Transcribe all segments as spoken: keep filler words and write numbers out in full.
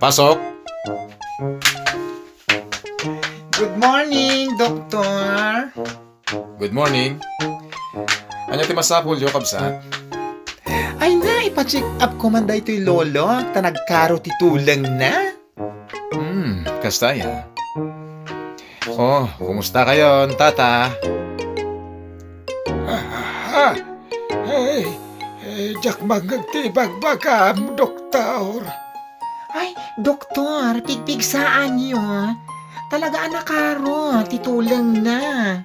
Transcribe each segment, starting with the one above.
Pasok. Good morning, Doktor. Good morning. Ania ti masapulyo, kabsat? Ay na, ipa-check up ko man daytoy lolo, ta nagkaro ti tulengna. Hmm, kasta aya. Oh, kumusta kayon, tata? Ah, ay, eh, diak mangngeg ti ibagbagam, doktor. Ay, doktor, pigpigsaanyo. Talaga a nakaro ti tulengna.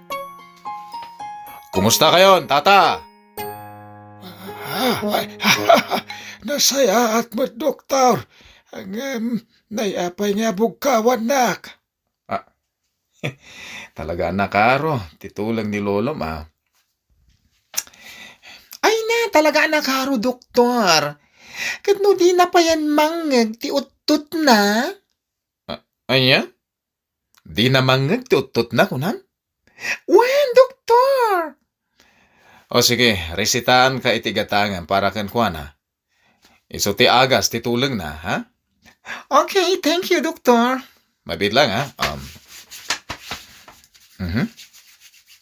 Kumusta kayon, tata? Ah, ay, nasayaat met, doktor. Ngem, nay-apay nga bugkawannak? Ah, talaga a nakaro ti tuleng ni lolom, ah. Ay na, talaga a nakaro, doktor. Ket no dina payen mangngeg ti uttotna? Ah, ania? Dina mangngeg ti uttotna, kunam? Wen, doktor! O sige, resitaanka iti gatangem para kenkuana. Isu ti agas ti tulengna, ha? Okay, thank you, doktor. Mabiit lang, ha? Um. Mhm.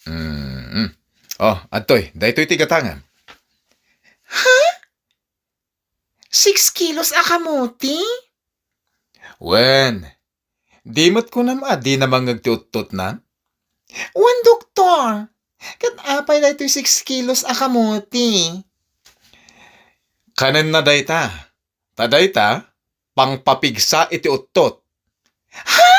Mm. Oh, adtoy, daytoy ti gatangem. Ha? Six kilos a kamote? Wen, di met kunam a dina mangngeg ti uttotna? Wen, doktor. Ket apay daytoy six kilos a kamote? Kanenna dayta. Ta dayta, pangpapigsa iti uttot. Ha?